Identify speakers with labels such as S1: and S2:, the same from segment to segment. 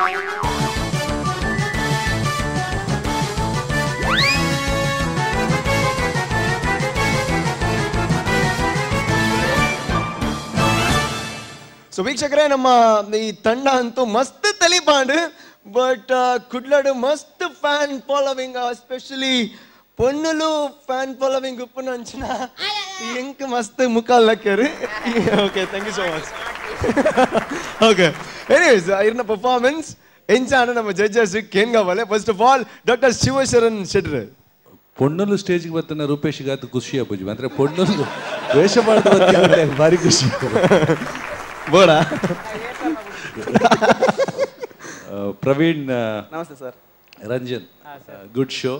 S1: So ವೀಕ್ಷಕರೇ, ನಮ್ಮ ಈ ತಂಡ ಅಂತೂ ಮಸ್ತ್ ತಲಿಪಾಂಡು, ಬಟ್ ಕುಡ್ಲಡು ಮಸ್ತ್ fan following, especially ಪೊಣ್ಣುಲು ಫ್ಯಾನ್ ಫಾಲೋವಿಂಗ್ ಉಪ್ಪುನ ಅಂಚಿನ ಎಂಕ್ ಮಸ್ತ್ ಮುಖಾಲ್ ಲಕ್ಕರು. Okay, thank you so much. Okay, anyways, ಇರ್ನ ಪರ್ಫಾರ್ಮೆನ್ಸ್ ಎಂಚಾನ ನಮ್ಮ ಜಡ್ಜಸ್ ಕೇನ್ಗಾವಲೆ. First of all doctor Shivasharan ಶೆಟ್ರ್.
S2: ಪೊಣ್ಣಲು ಸ್ಟೇಜ್ಗೆ ಬರ್ತಾನೆ ರೂಪೇಶ್ ಗಾತು ಖುಷಿ ಅಪ್ಪುಜಿ ಅಂದ್ರೆ ಪೊಣ್ಣಲು ವೇಷ ಮಾಡಿದ ಭಾರಿ ಖುಷಿ.
S1: ಬೋಡ
S2: ಪ್ರವೀಣ್.
S3: ನಮಸ್ತೆ sir.
S2: Ranjan, good show.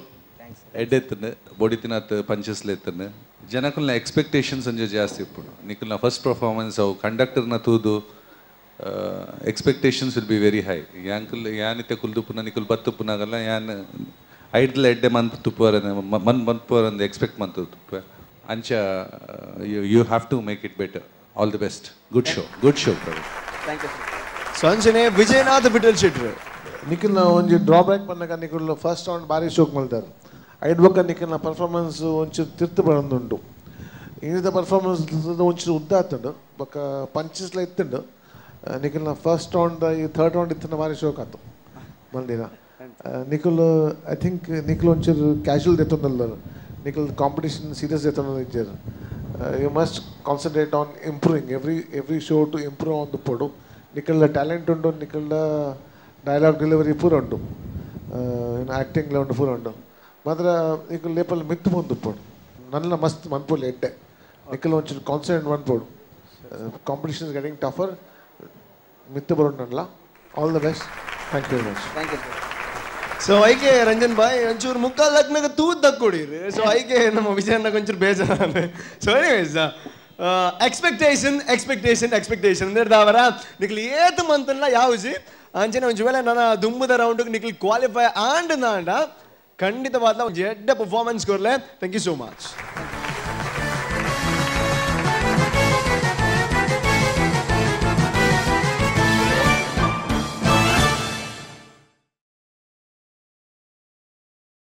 S2: ಎಡ್ಡೆತ್ತನು ಬೊಡಿತಿನಾಥ್ ಪಂಚಸ್ಲ ಎತ್ತನು ಜನಕುಲ್ನ ಎಕ್ಸ್ಪೆಕ್ಟೇಷನ್ಸ್ ಒಂಜಿ ಜಾಸ್ತಿ ಇಪ್ಪುಂಡು. ನಿಕುಲ್ನ ಫಸ್ಟ್ ಪರ್ಫಾರ್ಮೆನ್ಸ್ ಅವು ಕಂಡಕ್ಟರ್ನ ತೂದು expectations will be very high. ಯಾಂಕುಲ್ ಯಾನಿತ್ತೆ ಕುಲ್ದುಪ್ಪುನ ನಿಕುಲ್ ಬತ್ತುಪ್ಪುನಾಗಲ್ಲ ಯಾನ್ ಐಡ್ಲ ಎಡ್ಡೆ ಮಂತ್ ತುಪ್ಪುವರ ಮನ್ ಮನ್ಪುವರ ಅಂದ್ ಎಕ್ಸ್ಪೆಕ್ಟ್ ಮಂತ್ ತುಪ್ಪ ಅಂಚ. You have to make it better. All the best. Good show, good show, Praveen.
S3: Thank you sir.
S1: So ಅಂಚನೆ ವಿಜಯನಾಥ್ ವಿಠಲ್ ಶೆಟ್ರ್.
S4: ನಿಖಿಲ್ನ ಒಂಜಿ ಡ್ರಾಬ್ಯಾಕ್ ಬಂದಾಗ ನಿಖಿಲ್ ಫಸ್ಟ್ ರೌಂಡ್ ಭಾರಿ ಶೋಕ್ ಮಲ್ದಾರ್. ಐಡ್ ಬೊಕ್ಕ ನಿಖಿಲ್ನ ಪರ್ಫಾರ್ಮೆನ್ಸ್ ಒಂಚೂರು ತಿರ್ತು ಬರೊಂದುಂಡು. ಇನ್ನಿತ ಪರ್ಫಾರ್ಮೆನ್ಸ್ ಒಂಚೂರು ಉದ್ದ ಆತುಂಡು, ಬೊಕ್ಕ ಪಂಚಸ್ಲ ಇತ್ತುಂಡು. ನಿಖಿಲ್ನ ಫಸ್ಟ್ ರೌಂಡ್ ಈ ಥರ್ಡ್ ರೌಂಡ್ ಇತ್ತಿನ ಭಾರಿ ಶೋಕ್ ಆತು ಮಲ್ದಿನ. ನಿಖಿಲ್, I think Nikhil ಒಂಚೂರು ಕ್ಯಾಶುವಲ್ ದೆತ್ತೊಂದಲ್ಲ. ನಿಖಿಲ್ ಕಾಂಪಿಟೇಷನ್ ಸೀರಿಯಸ್ ದೆತ್ತೊಂದು ಇಜ್ಜೆರ್. You must concentrate on improving every show to improve on the ಪೊಡು. ನಿಖಿಲ್ನ ಟ್ಯಾಲೆಂಟ್ ಉಂಡು, ನಿಖಿಲ್ನ ಡೈಲಾಗ್ ಡೆಲಿವರಿ ಪೂರ ಉಂಡು, ಆ್ಯಕ್ಟಿಂಗ್ಲ ಉಂಡು, ಪೂರ ಉಂಡು. ಮಾತ್ರ ನಿಖಿಲ್ ಲೇಪಲ್ ಮಿತ್ತು ಪೋಂದು ನನ್ನ ಮಸ್ತ್ ಮನ್ಪೋಲಿ ಎಡ್ಡೆ. ನಿಖಿಲ್ ಒಂಚೂರು ಕಾನ್ಸಂಟ್ರೇಟ್ ಮನ್ಪೋಡು. Competition is getting tougher. ಮಿತ್ತು ಬರೋಣ. All the best. Thank you very much.
S3: Thank you sir.
S1: So ಐಕೆ ರಂಜನ್ ಬಾಯ್ ಒಂಚೂರು ಮುಕ್ಕಾಲ್ ಲಗ್ನಕ್ಕೆ ತೂದ್ ದಕ್ಕೊಡಿರಿ. ಸೊ ಐಕೆ ನಮ್ಮ ವಿಜಯಣ್ಣ ಒಂಚೂರು ಬೇಜಾರ. So anyways, expectation expectation expectation ಅಂದ್ರೆ ನಿಖಿಲ್ ಏತ್ ಮಂತಲ್ಲ ಯಾವ್ಜಿ ಅಂಚನೆ ಒಂಜಿ ವೇಳೆ ನನ್ನ ದುಂಬುದ ರೌಂಡ್ ನಿಖಿಲ್ ಕ್ವಾಲಿಫೈ ಆಂಡ್ ನಾಂಡ ಖಂಡಿತವಾದ ಒಂಜಿ ಎಡ್ಡೆ performance ಕೊರ್ಲೆ. Thank you so much.